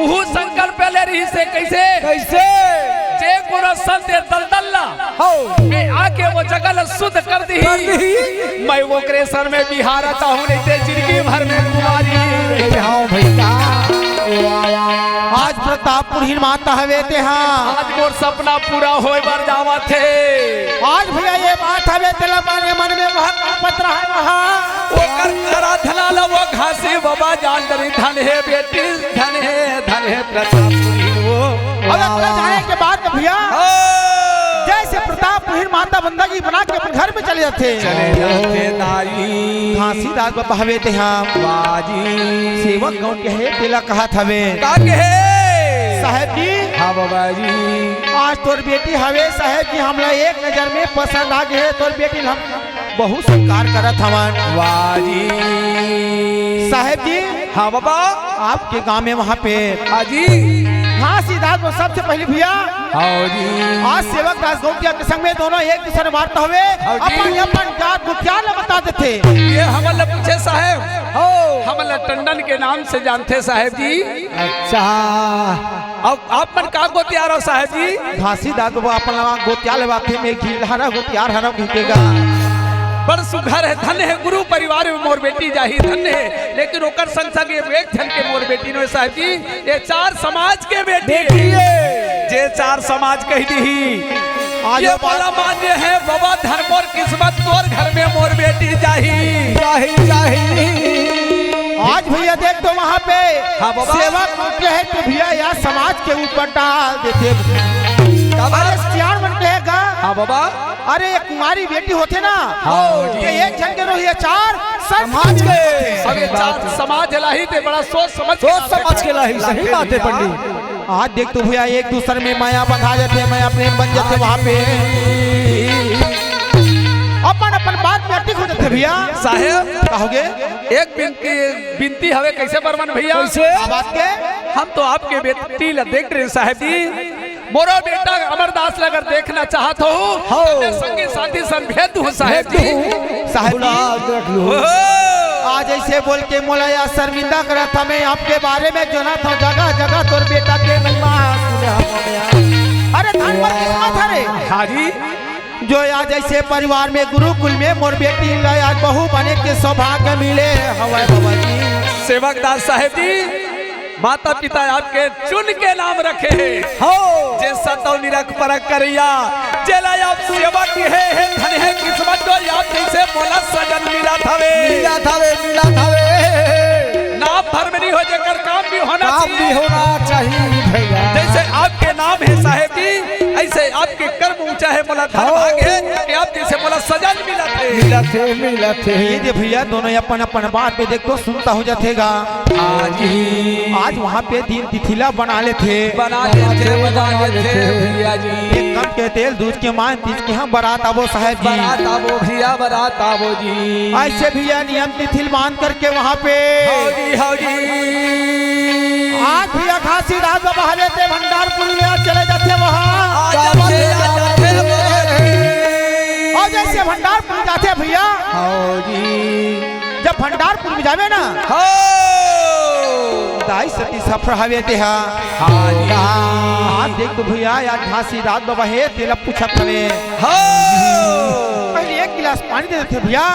उहू संकल्प ले रिहिस हे कैसे? कैसे? जे कोनो संत दलदल ला हो। में आके वो जगह ला शुद्ध कर दिही। कर दिही। मैं ओकरे सर में बिहार आता हूँ, नहीं ते जिंदगी भर में कुमारी रही। हाँ भैया। वाह, वाह। आज प्रतापपुरहीन माता हवे तेहा। आज मोर सपना पूरा होय बर जावत हे। आज भैया ये बात हवे तेला माने मन में वह पत्र है वहाँ। ओकर आराधना ला वो घासी बाबा जान डरी धन हे बेटी, धन हे, धन हे प्रतापपुरहीन वो। अब अगला जाने के बाद भैया हाँ। जैसे प्रतापपुरहीन माता बंदा जी बना के अपन घर में चले जाथे। चले जाथे दाई। घासीदास बाबा हवे तेहा। बाजी। सेवक गौंड के हे तेला कहत हवे। का कहे? साहेब जी। हाँ बाबा जी। आज तोर बेटी हवे साहेब जी, हमला एक नजर में पसंद आ गे हे तोर बेटी ला हम बहुत स्वीकार करत हवन। वाह जी। साहेब जी। हाँ बाबा। आपके गांव में वहाँ पे हाँ जी। घासीदास वो सबसे पहले भैया हाँ जी। आज सेवक दास गौंटिया के संग में दोनों एक दूसरे मारता हुए हाँ जी। अपन अपन जात गोतियार ला बता देथे। ये हमन ला पूछे साहेब। हो। हमन ला टंडन के नाम से जानथे साहेब जी। अच्छा। अब आप मन का गोतियार हो साहेब जी? घासीदास बाबा अपन ला गोतियार ले बाथे में घी हरा गोतियार हरा घुटेगा। बड़ सुघर हे, धन्य हे गुरु परिवार में मोर बेटी जाही, धन्य हे। लेकिन ओकर संग संग ये एक झन के मोर बेटी नोहे साहेब जी, ये चार समाज के बेटी बेटी हे। हे। जे चार समाज कह दिही। आज ये वो बात बड़ा मान्य हे बाबा, धन मोर किस्मत तोर घर में मोर बेटी जाही। जाही, जाही। आज भैया देख तो वहाँ पे हाँ बाबा। सेवक के हे तो भैया यार समाज के ऊपर डाल देथे। का बात? अरे सियान मन कहेगा। हाँ बाबा। अरे ये कुमारी बेटी होथे ना, हाँ जी। ये एक झन के नोहे, ये चार समाज के। अब ये चार समाज लाही ते बड़ा सोच समझ के सोच लाही। समझ के लाही, सही बात हे पंडित। आज देख तो भैया एक दूसर में माया बंधा जाथे, माया प्रेम बन जाथे वहाँ पे। अपन अपन बात में अटक हो जाथे भैया। साहेब। कहोगे? एक बिनती, बिनती हवे, कैसे बरमन भैया? कैसे? बात के? हम तो आपके बेटी ला देख रहे साहेब जी। मोरो बेटा अमरदास ला अगर देखना चाहत हो, हाँ। तो संगी साथी सन भेज दूँ साहेब जी। भेज दूँ। साहेब जी। बुला, देख लूँ। ओहो। आज ऐसे बोल के मोला या शर्मिंदा करत हवे, आपके बारे में जोना था जगह जगह तोर बेटा के महिमा सुने हवे। अरे धन मोर किस्मत हरे। हाँ जी। जो आज ऐसे परिवार में गुरुकुल में मोर बेटी ला आज बहू बने के सौभाग्य मिले हवे बाबा जी। सेवक दास साहेब जी, माता पिता आपके चुन के नाम रखे हे। हो। जे सत अउ निरख परख करइया, जेला आप सेवा किहे हे, धन हे किस्मत जो आप जइसे मोला सजन मिलत हवे। मिलत हवे, मिलत हवे। नाम भर में नहीं हो, जेकर काम भी होना काम चाहिए। भी होना चाहिए भैया। जइसे आपके नाम हे साहेब जी, अइसे आपके कर्म ऊंचा हे, मोला धन हो। भाग हे कि आप जइसे मोला सजन मिलत हे। मिलत हे, मिलत हे। ये दे भैया, दोनों अपन अपन बात पे देख तो सुनता हो जाथे गा। हाँ जी। आज वहाँ पे दिन तिथि ला बना लेथे। बना लेथे, बना लेथे भैया जी। एक कम के तेल दूध के मान तीज के हम बारात आबो साहेब जी। बारात आबो भैया, बारात आबो जी। अइसे भैया नियम तिथि ला मान करके वहाँ पे हाँ जी, हाँ जी। आज भैया घासीदास बाबा हरे ते भंडारपुर में चले जाथे वहाँ। आ जाथे, आ जाथे भैया जी। अउ जइसे भंडारपुर जाथे भैया। हाँ जी। जब भंडारपुर में जाबे ना, हो। दाई सती सफरा हवे तेहा। हाँ जी। हाँ, देख तो भैया, यार घासीदास बाबा हे, तेला पूछत हवे। हो। पहले एक गिलास पानी दे देथे भैया।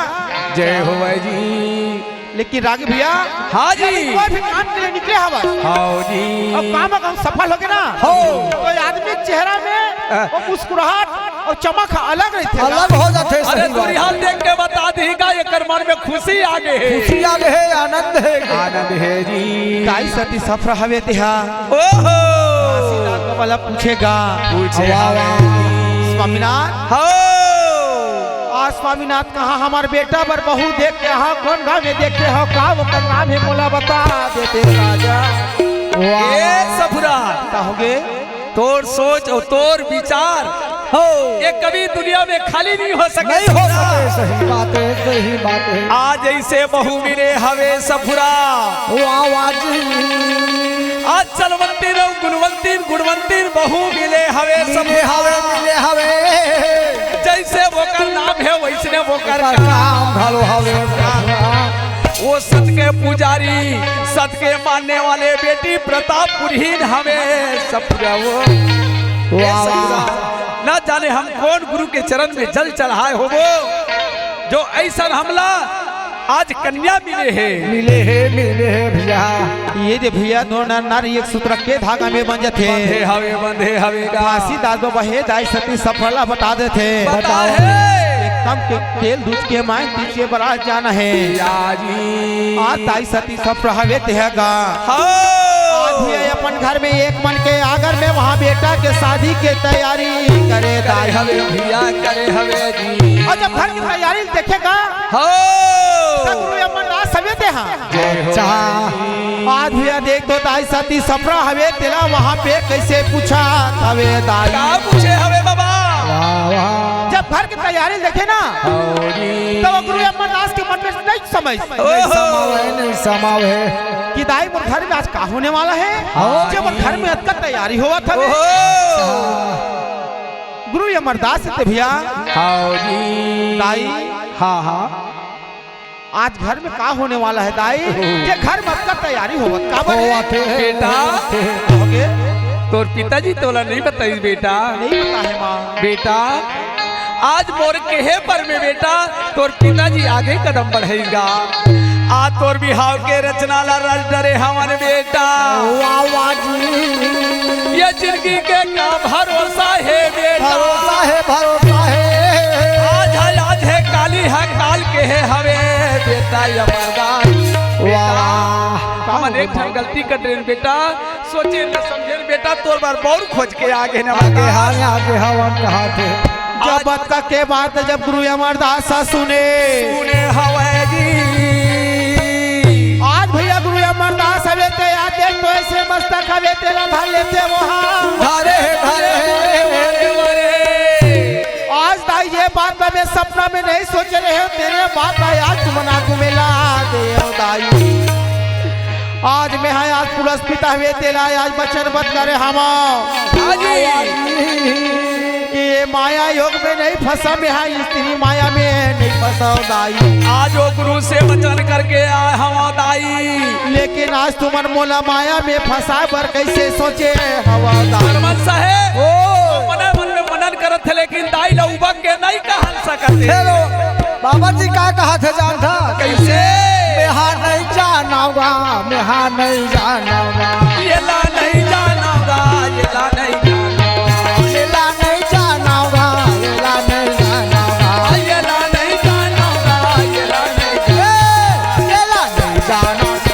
जय हो भाई जी। लेकिन रागी भैया, हाँ जी। कोई भी काम के लिए निकले हवस। हाँ जी। अउ काम अगर सफल होगे ना, हो। तो आदमी के चेहरा में हाँ। वो मुस्कुराहट अउ चमक अलग रहिथे। अलग हो जाथे, अरे सही बात। दूरिहा देख के बता दिही का, एकर मन में खुशी आ गे हे। खुशी आ गे हे, आनंद हे। आनंद हे जी। दाई सती सफरा हवे तेहा। ओहो। घासीदास बाबा ला पूछे गा। पूछे वाह, हवे। वाह। स्वामीनाथ। हो। आ स्वामीनाथ कहाँ हमर बेटा बर बहू देख के हा, कोन गाँव में देखे हो, का ओकर नाम हे, मोला बता देते राजा। वाह। ए सफरा। का होगे? तोर सोच अउ तोर विचार हो। ये कभी दुनिया में खाली नहीं हो सके। नहीं हो सके, सही बात हे, सही बात हे। आज अइसे बहू मिले हवे सफरा। वाह, वाह जी। आज चलवंती अउ गुणवंती, गुणवंती बहू मिले हवे मिले सफरा। हवे, मिले हवे। जइसे ओकर नाम हे, वइसने ओकर ओकर काम। काम घलो हवे सफरा। वो सत के पुजारी, सत के मानने वाले बेटी प्रतापपुरहीन हवे सफरा वो। वाह, ए सफरा, वाह। ना जाने हम कोन गुरु के चरण में जल चढ़ाए होबो, जो अइसन हमला आज कन्या मिले हे। मिले हे, मिले हे भैया। ये दे भैया, नोर नर नारी एक सूत्र के धागा में बंध जाथे। बंधे हवे, बंधे हवे गा। घासीदास बाबा हे दाई सती सफरा ला बता देथे। बता हे। एकदम के तेल दूध के माय पीछे बरात जाना हे। या जी। आ दाई सती सफरा हवे तेहा गा। हाँ। आज भी अपन घर में एक मन के आगर में वहाँ बेटा के शादी के तैयारी करे करे दाई। हवे भैया, करे हवे जी। अउ जब घर की तैयारी देखे गा, हाँ। तो गुरु अमरदास हवे तेहा। जय हो। अच्छा, आज भैया देख तो दाई सती सफरा हवे, तेला वहाँ पे कइसे पूछत हवे दाई। का पूछे हवे बाबा? वाह, वाह। जब घर की तैयारी देखे ना, हाँ जी। तो वो गुरु अमरदास के मन में नहीं समझ। नहीं समावे, नहीं समावे। कि दाई मोर घर में आज का होने वाला हे? हाँ जब मोर जी। घर में अतका तैयारी होवत हवे। ओहो। गुरु अमरदास हे ते भैया। हाँ जी। दाई। हाँ, हाँ। आज घर में का होने वाला हे दाई? ये घर में अतका तैयारी होवत काबर हे? होवत हे, बेटा। होवत हे। होगे? तोर पिताजी तोला नहीं बताइस बेटा। नहीं पता हे माँ। बेटा, आज मोर केहे पर में बेटा, तोर पिताजी आगे कदम बढ़इस गा। आ तोर बिहाव के रचना ला रच डरे हवन बेटा। वाह, वाह जी। ये जिंदगी के का भरोसा हे बेटा। भरोसा हे, भरोसा हे। आज हे, आज हे, काली हे, काल केहे हवे बेटा, ये मर्दान। वाह। हमन एक ठन गलती कर देन बेटा, सोचे न समझे न बेटा, तोर बर बउर खोज के आगे न आगे बता। हाँ, आगे हवन कहा थे। जब आज अतका के बात जब गुरु अमरदास ह सुने। सुने हवय जी। आज भैया गुरु अमरदास हवे ते आते तो अइसे मस्तक हवे तेला धर लेते वहाँ। धरे, धरे। आज दाई ये बात मैं सपना में नहीं सोचे रहेंव, तेरे बात आज तुमन आगू में ला देंव दाई। आज मैं हा आज पुरस्कृत हवे तेला आज वचनबद्ध करे हवंव। हाँ जी। कि ये माया योग में नहीं फंसा, मैं हा स्त्री माया में नहीं फंसा दाई। आज वो गुरु से वचन करके आए हवंव दाई। लेकिन आज तुमन मोला माया में फंसा बर कैसे सोचे हवव दाई। सरमन साहेब, ओ। मने मन में मनन करत हे, लेकिन दाई ला उबक के नहीं कहल सकत हे। हेलो, बाबा जी का कहत हे जानथा? कइसे? मेहा नहीं जानव गा, मेहा नहीं जानव गा। येला नहीं जानव गा, येला नहीं जानव गा। येला नहीं जानव गा, येला नहीं जानव गा। येला नहीं जानव गा, येला नहीं जानव गा। ए, येला नहीं जानव गा।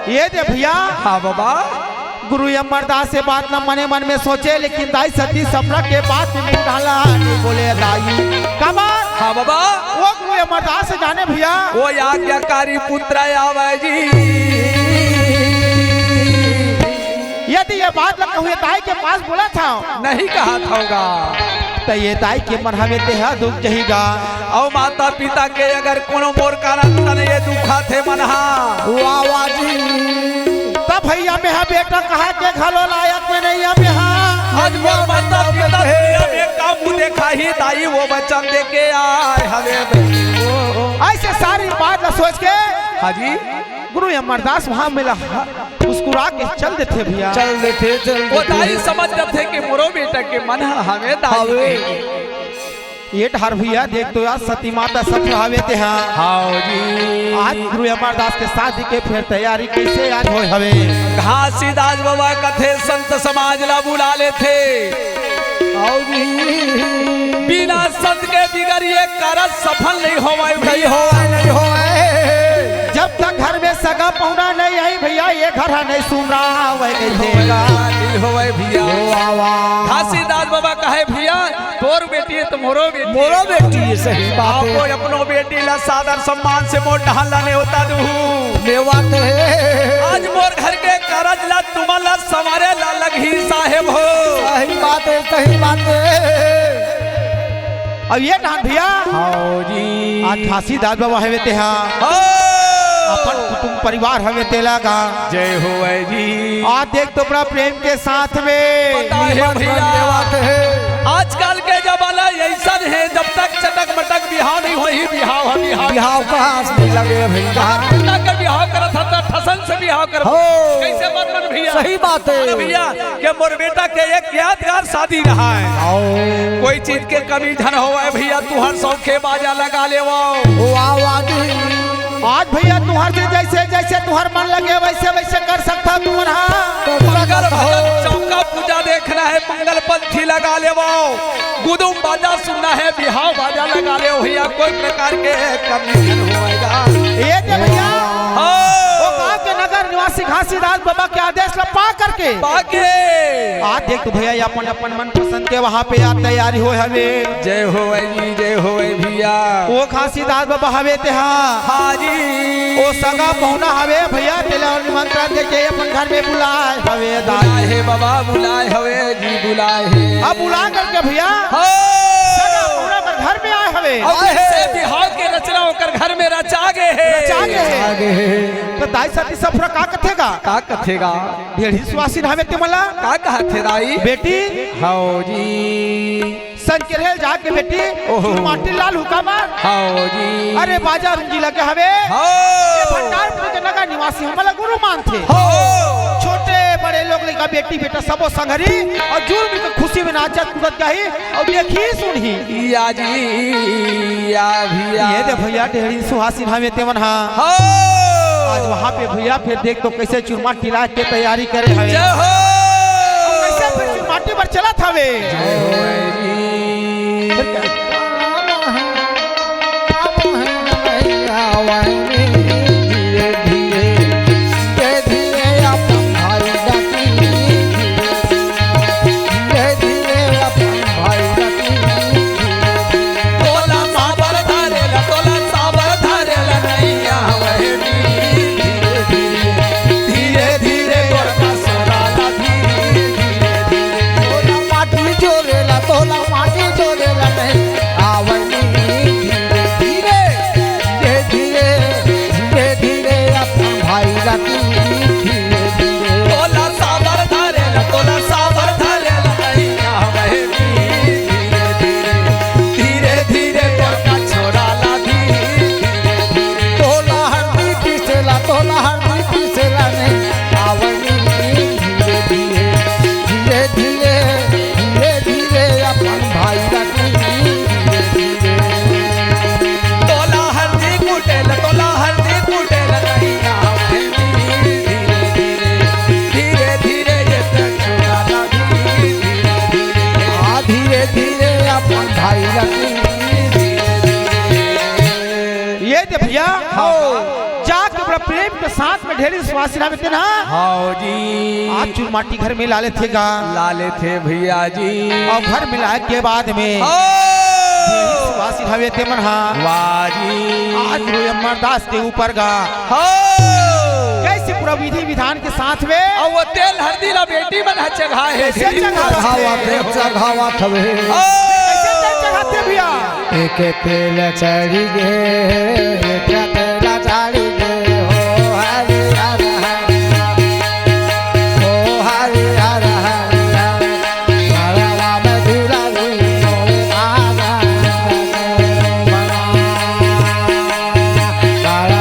ये दे भैया। हाँ बाबा। गुरु अमरदास ये बात ला मने मन में सोचे, लेकिन दाई सती सपना के बात में मुंह डाला नहीं बोले दाई। का बात? हाँ बाबा। वो गुरु अमरदास से जाने भैया। वो आज्ञाकारी पुत्र आवे जी। यदि ये बात ला कहूँ, ये दाई के पास बोला था। नहीं कहा था होगा। त ये दाई के मन हवे तेहा दुख जही गा। अउ माता पिता के अगर कोनो मोर कारण तन ये दुखा थे मन हा। वाह, वाह जी। तब भैया मेहा बेटा कहा के घलो लायक में नहीं है मेहा। आज मोर माता पिता दुनिया में का मुंह देखा ही दाई वो वचन दे के आए हवे। ऐसे सारी बात ला सोच के हाँ जी। गुरु अमरदास वहाँ मिला, मुस्कुरा के चल देथे भैया। चल देथे, चल वो देथे। दाई समझ जाथे कि मोरो बेटा के मन ह हवे दाई हवे। के। ये डहर भैया देख तो यार, सती माता सफल हवे तेहा। हाँ जी। आज गुरु अमरदास के शादी के फिर तैयारी कैसे आज होय हवे? घासीदास बाबा कथे संत समाज ला बुला लेथे। आओ जी। बिना संत के बिगर ये कारज सफल नहीं होवय नहीं भैया। होवय, नहीं होवय। जब तक घर में सगा पहुना नहीं आई भैया, ये घर ह नहीं सुन रहा, वह नहीं नहीं होवय, देगा। नहीं होवय भैया। ओ आवा। घासीदास बाबा कहे भैया, तोर बेटी है तो मोरो बेटी मोरो है। बेटी है, सही बात है। आपो अपनो बेटी ला सादर सम्मान से मोर डहर ला नेवता दूहू। नेवत है। आज मोर घर के कारज ला तुमन ला संवारे ला लगही साहेब हो। सही बात है, सही बात है। अब ये ध्यान भैया। हाँ जी। आज घासीदास बाबा हवे तेहा। हो। अपन कुटुंब परिवार हवे तेला गा। जय होवय जी। आज देख तो बड़ा प्रेम के साथ में। पता है निमंत्रण भैया। देवत है। आजकल के जमाना ऐसा है, जब तक चटक मटक बिहाव नहीं होही, बिहाव ह बिहाव। बिहाव कहाँ से लगे भैया? चटक के बिहाव करत ह, त ठसन से बिहाव करत हो। कैसे बात बन भैया? सही बात है। अरे भैया, के मोर बेटा के एक यादगार शादी रहा है। आओ। कोई चीज के कमी झन होवय भैया, तुहर सौखे बाजा लगा लेवो। वाह, वाह जी। आज भैया तुहर से जैसे, जैसे तुहर मन लगे वैसे, वैसे कर सकता तुमन हा। कर सकता मंगल हो। भजन चौका पूजा देखना है, मंगल पंथी लगा लेवो। गुदुम बाजा सुनना है, बिहाव बाजा लगा लेवो भैया, कोई प्रकार के कमी नहीं होएगा। ये दे भैया। हाँ। वो गांव के नगर निवासी घासीदास बाबा के आदेश ला पा करके। पाके। आज देख तो भैया, ये अपन, अपन मनपसंद के वहाँ पे आज तैयारी होय हवे। जय होवय जी, जय होवय भैया। वो घासीदास बाबा हवे तेहा। हाँ जी। वो सगा पहुना हवे भैया, तेला निमंत्रण देके अपन घर में बुलाए हवे दाई। बुलाए हे बाबा, बुलाए हवे जी, बुलाए हे। अब बुला करके भैया, हाँ। सगा पहुना कर घर में आए हवे। अब आए हे। से बिहाव के रचना ओकर घर में रचा गे हे। रचा गे हे। रचा गे हे। तो दाई सती सफरा का कथे गा? का कथे गा? ढेढ़ी सुवासिन हवे ते मला? का कहत हे दाई? बेटी। हव जी। संग के रेल जाके बेटी, ओहो। माटी लाल हुका मार। हव जी। अरे बाजा रुंजी लगे हवे। हव। ये भंडारपुर के नगर निवासी हमला गुरु मानथे। हव। छोटे बड़े लोग लइका बेटी बेटा सबो संघरी अउ जुर्म के खुशी में नाचत कूदत जाही अउ देखी सुनही। या जी, या भैया। ये दे भैया ढेढ़ी सुहासिन हवे तेमन हा। हव। आज वहाँ पे भैया फिर देख तो कैसे चुरमा टिला के तैयारी करे हवे। जय हो। कैसे फिर चुरमाटी पर चलत हवे। जय हो जी। फिर क्या? तोला साबर धरेला, तोला साबर धरेला, नैया बहे धीरे धीरे, धीरे धीरे तोर कछोरा ला धीरे धीरे। तोला हरदी पीसेला, तोला हरदी पीसेला ने आवनी धीरे धीरे, धीरे धीरे, धीरे धीरे अपन भाई ला धीरे धीरे। तोला हरदी कुटेला, तोला हरदी कुटेला, नैया बहे धीरे धीरे, धीरे धीरे ये कछोरा ला धीरे धीरे, आ धीरे धीरे अपन भाई ला धीरे धीरे। ये दे भैया, हाँ। जाके बड़ा प्रेम के साथ में ढेरी सुवासिन हवे तेन हा। हाँ जी। आज चुरमाटी घर में ला लेथे गा। ला लेथे भैया जी। अउ घर में लाए के बाद में हाँ। ढेरी सुवासिन हवे तेमन हा। वाह जी। आज गुरु अमरदास के ऊपर गा। हाँ। कैसे पूरा विधि विधान के साथ में। अउ वो तेल हरदी ला बेटी मन ह चघाए हे। कैसे चघावत हे? चघावत हे, चघावत हवे। ओ। कैसे तेल चघाथे भैया? एक तेल चढ़ी गे, एक तेल चढ़ी गे, ओ हरि हर हर, ओ हरि हर हर, घरवा में दुलारू मोरे बाबा।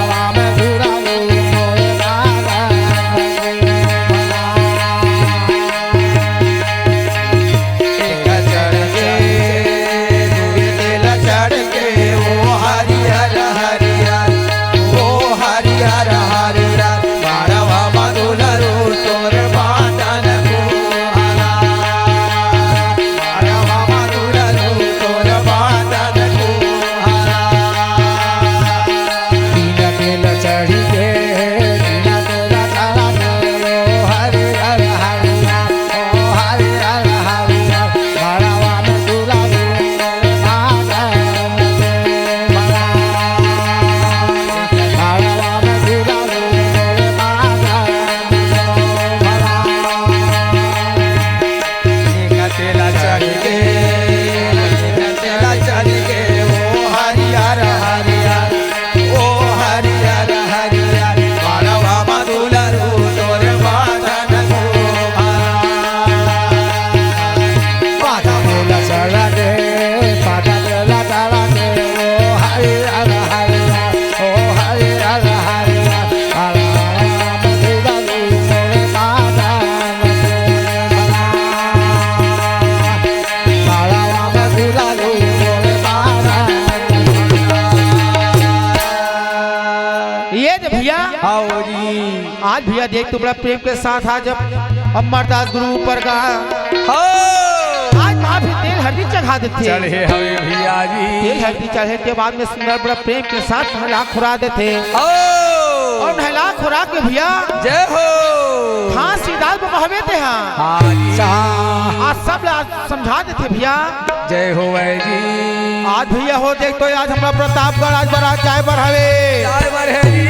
ये दे भैया। हाँ जी। आज भैया देख तो बड़ा प्रेम के साथ आज अब अमरदास गुरु ऊपर गा। हाँ। आज वहाँ पे तेल हरदी चढ़ा देथे। चढ़े हवे भैया जी। तेल हरदी चढ़े के बाद में सुंदर बड़ा प्रेम के साथ नहला खुरा देथे। हाँ। अउ नहला खुरा के भैया जय हो। घासीदास बबा हवे ते हा। हाँ जी। आज सब ला समझा देथे भैया। जय हो भाई जी। आज भैया हो देख तो आज हमला प्रतापगढ़ आज बरात जाए बर हवे। जाए बर हे जी।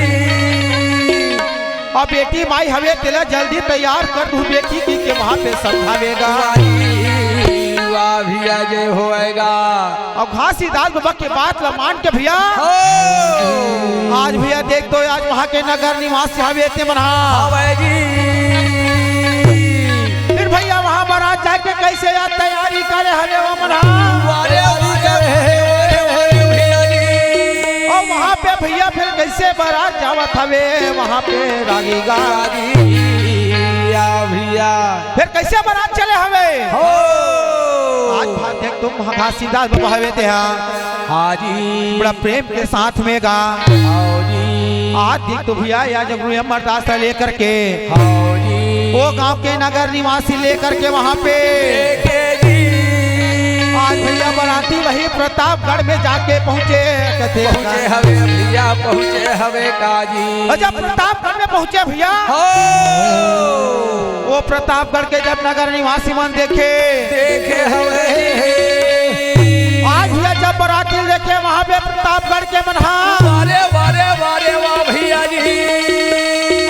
अब बेटी माई हवे तेला जल्दी तैयार कर दू बेटी की के वहाँ पे समझावेगा। वाह जी, वाह भैया जय होएगा। अब घासीदास बबा के बात ला मान के भैया। हो। आज भैया देख तो आज वहाँ के नगर निवासी हवे ते मन हा। हाँ भाई जी। फिर भैया वहाँ बरात जाके कैसे यार तैयारी करे हवे वो मन हा। अरे, अरे, अरे, अरे, भैया जी। अउ वहाँ पे भैया फिर कैसे बरात जावत हवे वहाँ पे रागी गा। रागी, या भैया। फिर कैसे बरात चले हवे? हो। आज भाग देख तुम घासीदास बबा हवे ते हा। हाँ जी। बड़ा प्रेम के साथ में गा। हाँ जी। आज देख तो भैया या जब अमरदास से लेकर के हाँ जी। वो गांव के नगर निवासी लेकर के वहाँ पे लेके जी। आज भैया बराती वही प्रतापगढ़ में जाके पहुँचे। कहते पहुँचे हवे भैया, पहुँचे हवे का जी। और जब प्रतापगढ़ में पहुँचे भैया, हो। वो प्रतापगढ़ के जब नगर निवासी मन देखे, देखे हवे। आज भैया जब बराती देखे वहाँ पे प्रतापगढ़ के मन हा। वारे, वारे, वारे, वाह भैया जी।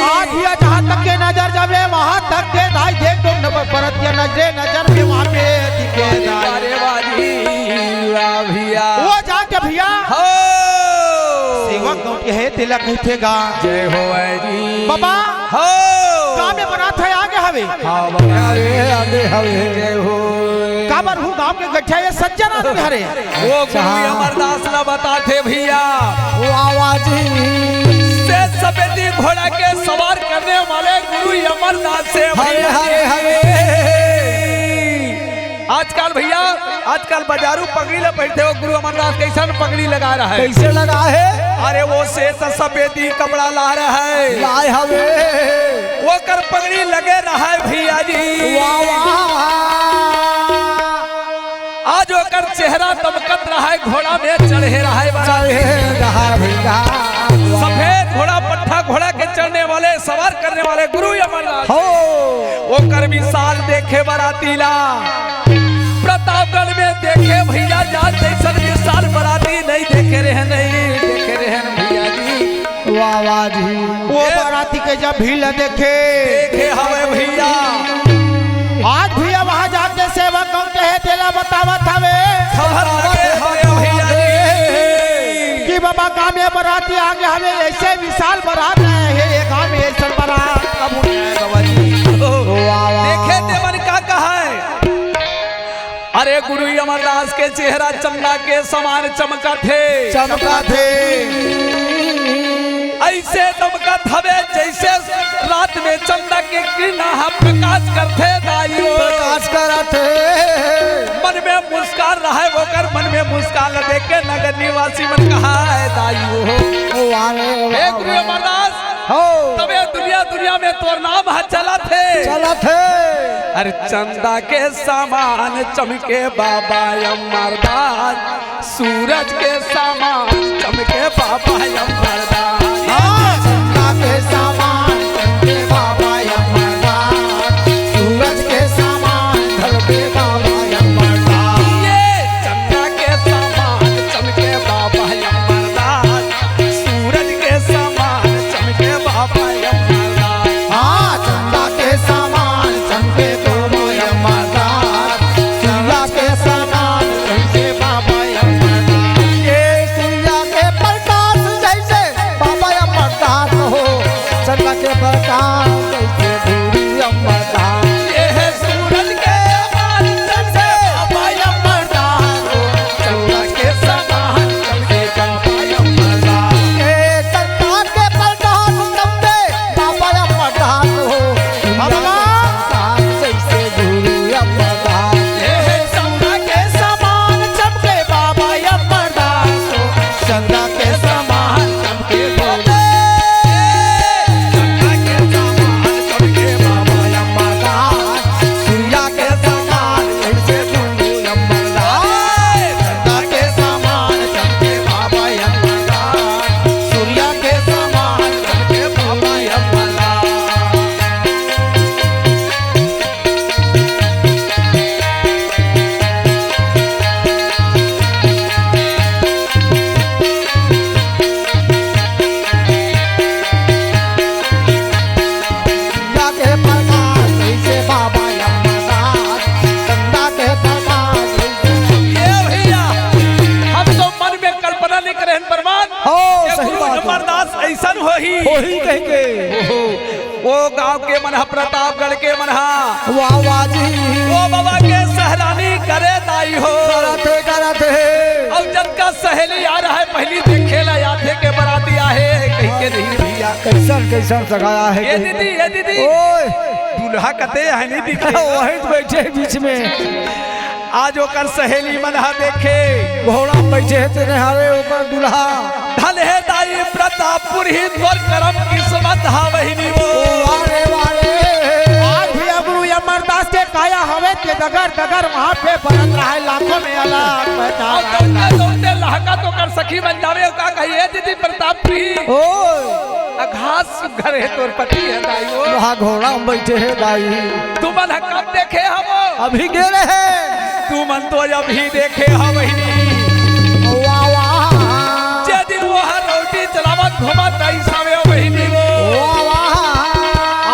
आज भैया जहाँ तक के नजर जावे वहाँ तक के दाई देख तो न-, बरतिया नजरे नजर में वहाँ पे दिखे दाई। वारे, वाह जी, वाह भैया। वो जाके भैया हो। सेवक गौंड हे तेला कहिथे गा। जय हो जी। बाबा, हो। गाँव में बरात हे, आगे हवे। हाँ बाबा। अरे, आगे हवे। जय हो। काबर हूँ गाँव के गठिया ये सज्जन आदमी हरे। वो गुरु अच्छा। अमरदास ला बताथे भैया। वाह, वाह जी। से सफेदी घोड़ा के सवार करने वाले गुरु अमरदास से हरे, भैया। हरे, हरे। आजकल भैया, आजकल बाजारू पगड़ी ला पहिरथे, वो गुरु अमरदास कइसन पगड़ी लगा रहा है। कइसे लगा है? अरे वो से त सफेदी कपड़ा ला रहा है। लाए हवे। ओकर पगड़ी लगे रहा है भैया जी। वाह, वाह। आज ओकर चेहरा दमकत रहा है, घोड़ा में चढ़े रहा है बराती। चढ़े रहा है भैया। सफेद घोड़ा, पट्ठा घोड़ा के चढ़ने वाले, सवार करने वाले गुरु अमरनाथ। हो। ओकर विशाल देखे बराती ला। प्रतापगढ़ में देखे भैया, जान जैसन विशाल बराती नहीं देखे रहे, नहीं देखे रहे भैया जी। वाह, वाह जी। वो ए- बराती के जब भीड़ देखे। देखे हवे भैया। आज भैया वहाँ जाके सेवा कौन कहे तेला बतावत हवे। खबर लगे हवे भैया जी। कि बाबा गाँव में बराती आगे हवे, ऐसे विशाल बरात आए हे, ये गाँव में ऐसन बरात कबू नहीं आए बाबा जी। वाह, वाह। देखे तेमन का कहा है। अरे गुरु अमरदास के चेहरा चंदा के समान चमकत हे। चमकत हे। ऐसे दमकत हवे जैसे रात में चंदा के किरण ह प्रकाश करथे दाई हो। प्रकाश करत हे। मन में मुस्कान रहे ओकर, मन में मुस्कान देख के नगर निवासी मन कहा है दाई हो। वाह रे हे वाह। गुरु अमरदास, हो। तबे दुनिया, दुनिया में तोर नाम ह चलत हे। चलत हे। अरे चंदा के समान चमके बाबा अमरदास, सूरज के समान चमके बाबा अमरदास। हाँ, चंदा के समान चमके बाबा अमरदास, सूरज के समान ढलके बाबा अमरदास। ये चंदा के समान चमके बाबा अमरदास, सूरज के समान चमके बाबा अमरदास। हाँ, चंदा के समान चमके बाबा अमरदास, सूर्या के समान चमके बाबा अमरदास। ये सूर्या के प्रकाश जैसे बाबा अमरदास हो, चंदा के प्रकाश जैसे गुरु अमरदास। ये है सूरज के समान चमके बाबा अमरदास हो, चंदा के समान चमके बाबा अमरदास। ए चंदा के प्रकाश चमके बाबा अमरदास हो। बाबा। प्रकाश जैसे गुरु अमरदास। ए चंदा के समान चमके बाबा अमरदास हो। चंदा के समान चमके बाबा। चंदा के समान चमके बाबा अमरदास। सूर्या के समान जैसे गुरु अमरदास। चंदा के समान चमके बाबा अमरदास। सूर्या के समान चमके बाबा अमरदास। चंदा के प्रकाश जैसे बाबा अमरदास, चंदा के प्रकाश जैसे। ए भैया, हम तो मन में कल्पना नहीं करे हन परमान। हो, ये सही गुरु बात है। अमरदास ऐसन होही। होही कह के। ओहो, वो गांव के मन ह, प्रतापगढ़ के मन ह। वाह, वाह जी। वो बाबा के सहरानी करे दाई हो। करत हे, करत हे। अउ जतका सहेली आ रहा है, पहली देखे ला आथे के बराती आहे, कहीं के नहीं भैया। कैसन, कैसन सगाया है ये कहीं दीदी, के। ये दीदी। ओए। दूल्हा कते है नहीं दिखे। वही तो बैठे हैं बीच में। आज ओकर सहेली मन ह देखे। घोड़ा बैठे हे तेरे हारे ओकर दूल्हा। धन हे दाई प्रतापपुर ही तोर करम किस्मत हा बहिनी वो। वाह रे, वाह रे। आज भी अब गुरु अमरदास के काया हवे के डगर डगर वहाँ पे बरत रहा है, लाखों में अलग पहचान और है। दौड़ते दौड़ते लहका तो कर सखी बन जावे, का कहिए दीदी प्रतापपुर ही। ओ। आ घास घर हे तोर पति हे दाई वो। वहाँ घोड़ा में बैठे हे दाई। तुमन ह कब देखे हवो? अभी गे रहे। तुमन तो अभी देखे हव बहिनी। वाह, वाह। जे दिन वो ह रोटी चलावत घूमत रहिस हवे बहिनी वो। वाह, वाह।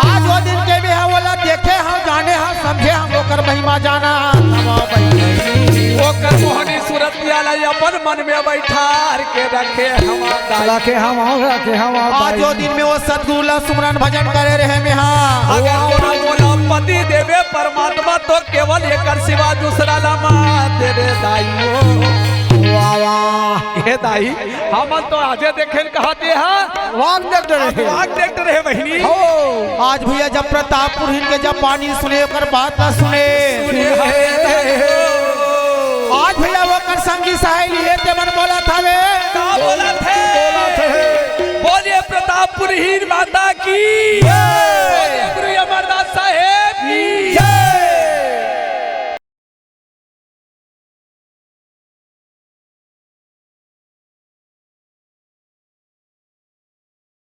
आज वो दिन के भी हे, ओला देखे हव, जाने हव, समझे हव, ओकर महिमा जाना हव बहिनी। ओकर मोहनी सूरत पियाला अपन मन में बैठार के रखे हवा दाई। रखे हवा, रखे हवा आज दाई। वो दिन में वो सतगुरु ला सुमरन भजन करे रहे मेहा। अगर कोनो मोला पति देवे परमात्मा तो केवल एकर सिवा दूसरा ला मत दे रे दाई। वाह, वाह। हे दाई, हमन तो आजे देखेन कहते हा। वाह, डॉक्टर है। वाह, डॉक्टर है बहिनी। हो। आज भैया जब प्रतापपुर हिन के जब पानी सुने ओकर बात ला सुने। सुने हे दाई। आज भैया ओकर संगी सहेली हे ते मन बोलत हवे। का बोलत हे? बोलिए प्रतापपुर हीर माता की।